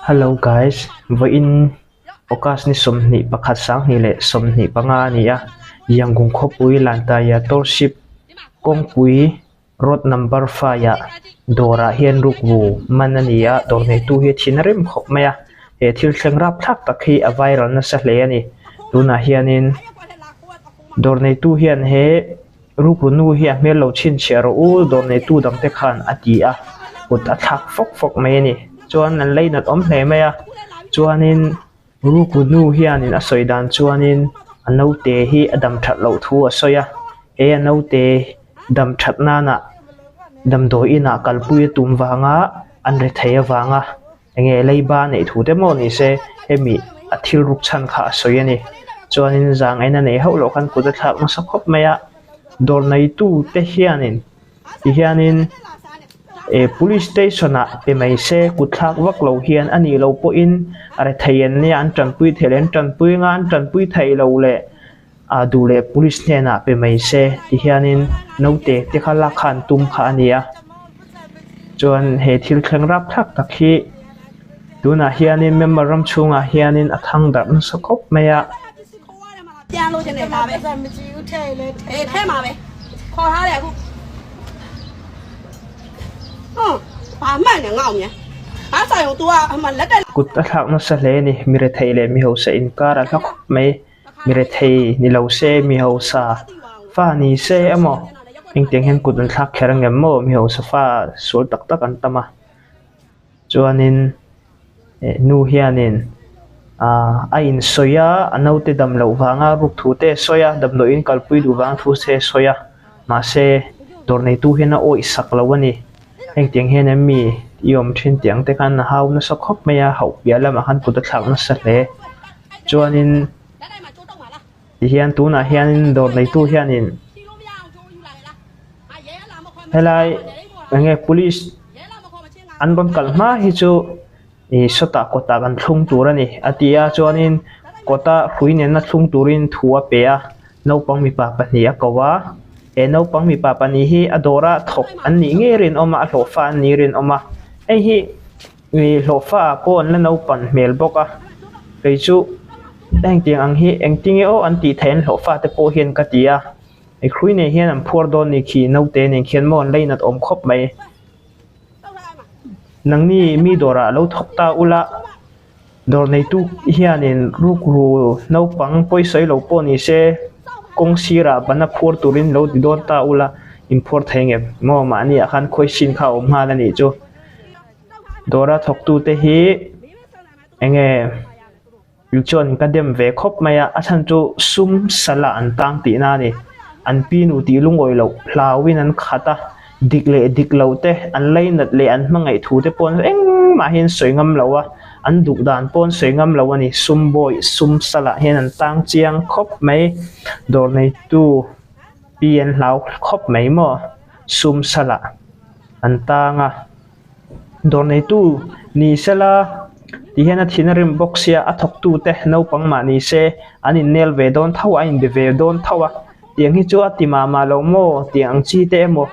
Hello guys vawiin August ni 21 2025 a ni a Yangon khawpui Lantaya township kawngpui road number 5 ah dawrah hian rukru man a ni a dawr neitu hi a thin a rem khawp mai a he thil thleng rapthlak tak hi a viral nasa hle a ni tunah hianin dawr neitu hian he. Rukru nu hi a hmel lo chhinchhiah rawh u, dawr neitu dangte khan a ti a, kut a thlak fawk fawk mai a ni. Chuan an leinat awm hle mai a, chuanin rukru nu hianin a sawi dan chuanin a naute hi a dam that loh thu a sawi a, he a naute dam that nana damdawi inah kalpui a tum vanga an ri thei avanga Enge leiba neih thu te maw ni se hemi a thil ruk chhan kha a sawi a ni. Chuanin zang en a nei hauh loh khan kut a thlak nasa khawp mai a, dawr neitu te hianin ti hianin eh police station ah pe mai se kut thlak vak lo hian a nih loh pawhin a rethei an nia an tanpui thei leh an tanpui anga an tanpui thei lo leh ah duh leh police hnenah pe mai se ti hianin naute te kha lak kha an tum kha a ni a chuan he thil thleng rapthlak tak hi tunah hianin Myanmar ram chhungah hianin a thang darh nasa khawp mai a. Kut a thlak nasa hle a ni mi rethei leh mi hausa inkar a hla khawp mai. Mi rethei ni lo se mi hausa fa ni se emaw engtiang hian kut an thlak kher angem maw mi hausa fa sual tak tak an tam a chuanin eh nu hianin ah a insawi a a naute dam loh vanga ruk thu te a sawi a damdawiin kalpui duh vang thu te a sawi a mahse dawr neitu hian a awih sak lo a ni engtiang hian em mi i awm thin tih ang te khan a hau nasa khawp mai a hauh piah lamah khan kut a thlak nasa hle. Chuanin tihian tunah hianin dawr neitu hianin helai enge police an rawn kal hma hi chu ih sawtah kawtah kan thlung tur a ni a ti a chuanin kawta hrui nena thlung turin thu a pe a naupang mipa pahnih a ko a he naupang mipa pahnih hi a dawra thawk an nih ngei rinawm a a hlawhfa an nih rinawm a hei hi. Ih hlawhfa ah pawh an la naupan hmel bawk a kei chu hengtiang ang hi engtinge aw an tih theih an hlawhfa te pawh hian ka ti a i hrui nei hian an phuar dawn ni khi naute nen khian maw an leinat awm khawp mai nangni mi dawrah lo thawk ta ula dawr neitu hianin rukru naupang pawisawi lo pawh ni se kawng sirah bana phuar turin lo ti dawn ta ula in phuar thei ngem maw mahni ah khan khawisin kha a awm nghal a nih chu. Dawra thawktute hi enge chuan ka dem ve khawp mai a a chhan chu sum sal ah an tang tihna a ni an pi nu tih lungawi loh hlauhin an khat a dik leh dik lo te an lainat leh an hmangaih thu te pawh engmah hi an sawi ngam lo a an duh dan pawh an sawi ngam lo a ni sum bawi sum sal ah hian an tang chiang khawp mai dawr neitu pi an hlau khawp mai maw sum sal ah. An tang a dawr neitu ni sela ti hian a thin a rim bawk sia a thawktu te naupang mah ni se an innel ve dawn tho a a inbe ve dawn tho a tiang hi chu a ti mah mah lo maw tiang ang chi te emaw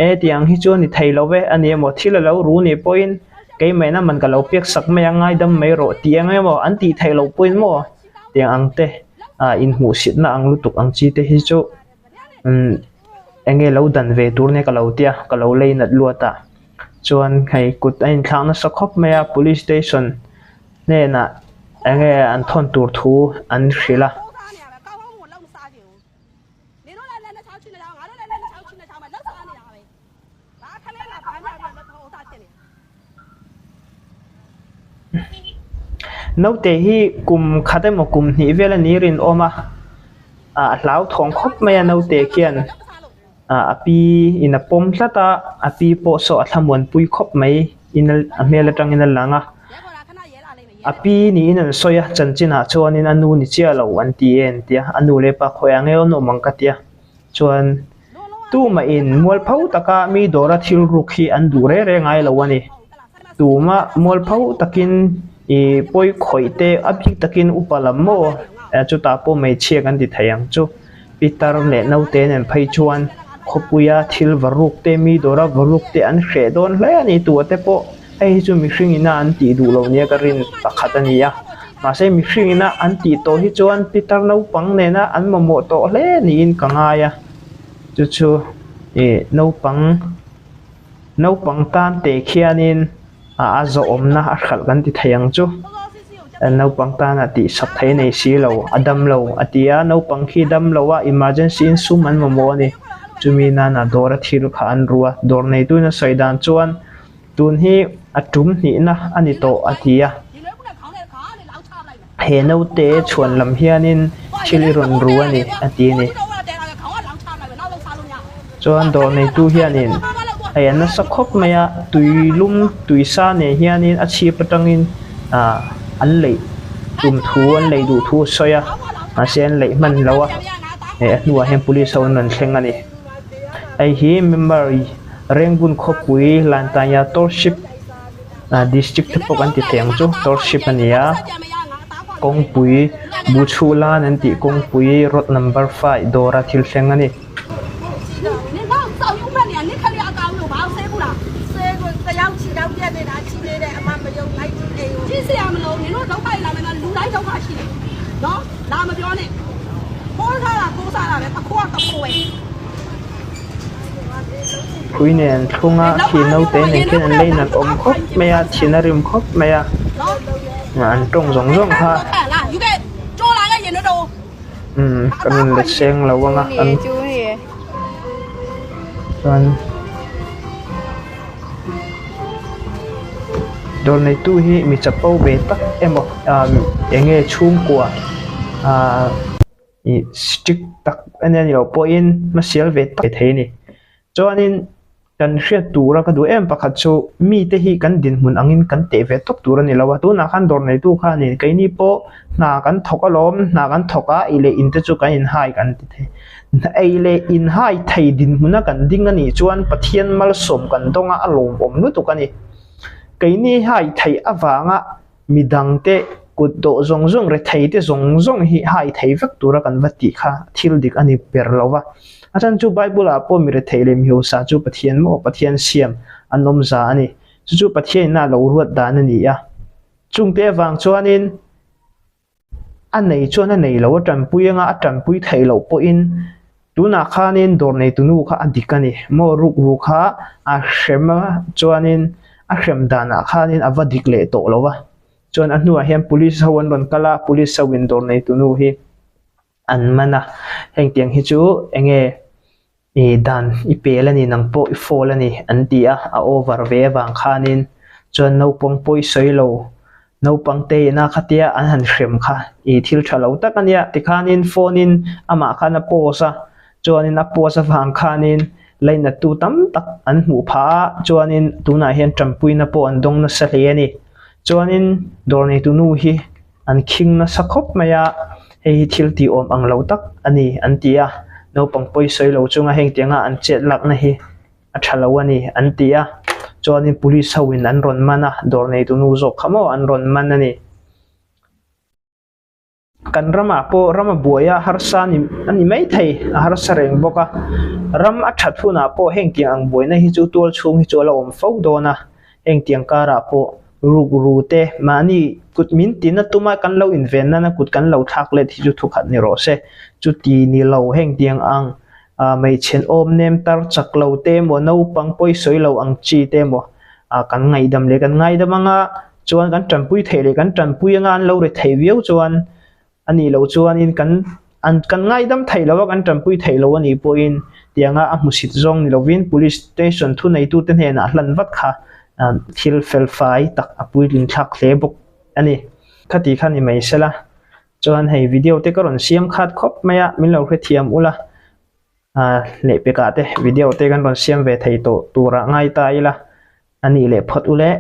e tiang hi chu a ni thei lo ve a ni emaw thil a lo ru ni pawhin keimah man ka lo pek sak mai a ngaidam mai rawh tih ang emaw an tih theih loh pawhin maw tiang ang te ah inhmuhsitna ang lutuk ang chi te hi chu. Umm enge lo dan ve tur nia ka lo tia ka lo lei nat luat a chuan hei kut a inthlak nasa khawp mai a police station hnenah enge an thawn tur thu an hrilh a. Naute hi kum khat emaw kum hnih vel a ni rinawm a ah a hlauthawng khawp mai a naute khian ah a pi in a pawm tlat a a pi pawh saw a thlamuanpui khawp mai in a hmel atangin a lang a a pi niin an sawi a chanchinah chuanin a nu ni chiah lo an ti e an tia a nu leh pa khawiah nge awn awm ang ka tia chuan tumah in mualpho taka mi dawra thil ruk hi an duh reng reng ngai lo a ni tuma mualpho takin ih pawi khawih te a bik takin upa lam maw chutah pawh hmeichhia kan ti thei ang chu pitar leh naute nen phei chuan khawpuia thil va ruk te mi dawra va ruk te an hreh dawn hle a ni tua te pawh. Hei hi chu mihring ina an tih duh loh nia ka rin pakhat a ni a, mahse mihring ina an tih tawh hi chuan pitar naupang nena an mamawh tawh hle niin ka ngai a, chu chu ih naupang naupang tan teh khianin a zawhawmna a hralh kan ti thei ang chu. Naupang tana tihsak thei nei si lo a dam lo a ti a, naupang khi dam lo a emergency in sum an mamawh a ni. Chumi nana dawr a thil kha an ru a, dawr neituin a sawi dan chuan tun hi a tum hnihna a ni tawh a ti a. He naute chhuan lam hianin thil i rawn ru a ni a ti a ni. Chuan dawr neitu hianin hei a nasa khawp mai a, tui lum tui sa nen hianin a chhip atangin ah an leih tum thu an leih duh thu a sawi a, mahse an leih hman lo a, hei a hnuah hian police ho an rawn thleng a ni. Hei hi member Rengun khawpui Lantanya Township ah district te pawh kan ti thei ang chu township a ni a, kawngpui Buchhulan an tih kawngpui road number five dawra thil thleng a ni. Phui nen thlung a khi naute nen khian an lei nat awm khawp mai a thin a rim khawp mai a an tawng zawng zawng kha. Umm ka rawn let seng lo ang a an chuan dawr neitu hi mi chapo ve tak emaw ah eng nge chhungkua ah ih strict tak a nia ni loh pawhin hmasial ve tak thei a ni chuanin. Kan hriat tura ka duh em pakhat chu mite hi kan dinhmun angin kan teh ve tawp tur a ni lo a, tunah khan dawr neitu khanin keini pawh hna kan thawk alawm, hna kan thawk a, ei leh in te chu kan inhai kan ti thei. Ei leh inhai thei dinhmuna kan ding a nih chuan Pathian malsawm kan dawng a, a lawmawm lutuk a ni. Keini hai theih avanga Midangte kut dawh zawng zawng, retheite zawng zawng hi hai thei vek tura kan va tih kha thil dik a ni ber lo va. A chan chu Bible-ah pawh mi rethei leh mihausa chu Pathian maw Pathian siam an awm za a ni. Chu chu Pathianina a lo ruat dan a ni a. Chungte avang chuanin a nei chuan a nei lo a tanpui anga a tanpui theih loh pawhin tunah khanin dawr neitunu kha a dik a ni. Maw rukru kha a hrem a chuanin a hrem danah khanin a va dik leh tawh lo va. Chuan a hnuah hian police ho an rawn kal a, police ho in dawr neitunu hi an man a. Hengtiang hi chu eng nge I dan i pel a ni, nang pawh i fall a ni an ti a, a over ve avang khanin chuan naupang pawi sawi lo, naupang te ina khatia an han hrem kha i thil tha lo tak a nia tikhanin phone in amah khan a post a, chuanin a post avang khanin lainattu tam tak an hmuh phah a, chuanin tunah hian tanpuina pawh an dawng nasa hle a ni. Chuanin dawr neitu nu hi An khing nasa khawp mai a, hei hi thil tih awm ang lo tak a ni an ti a, naupang pawi sawi lo chunga heng tianga an chet lakna hi a tha lo a ni an ti a, chuanin police ho in an rawn man a, dawr neitu nu zawk kha maw an rawn man a ni. Kan ramah pawh ram a buai a harsa ni a ni mai thei, a harsa reng bawk a, ram a that hunah pawh heng tiang ang buaina hi chu tual chhung hi chu a la awm fo dawn a, heng tiang karah pawh Rukru te, mahni kut min tina tuma kan lo inven nana kut kan lo thlak let hi chu thukhat ni rawh se. Chuti ni lo heng tiang ang hmeichhe awm nem tar chak lo te emaw naupang pawi sawi lo ang chi te emaw kan ngaihdam leh kan ngaidam anga chuan kan tanpui theih leh kan tanpui anga an lo ri thei viau chuan A nih loh chuanin kan an kan ngaidam theih lo a, kan tanpui theih lo a nih pawhin tianga a hmusit zawng ni lovin Police Station thuneitute hnenah hlan vat kha thil fel fai tak a puitlin thlak hle bawk a ni. Khati kha ni mai sela chuan hei video te ka rawn siam khat khawp mai a, min lo hrethiam ula lehpekah te video te kan rawn siam ve thei tawh turah ngai ta ila a nih leh phawt ule.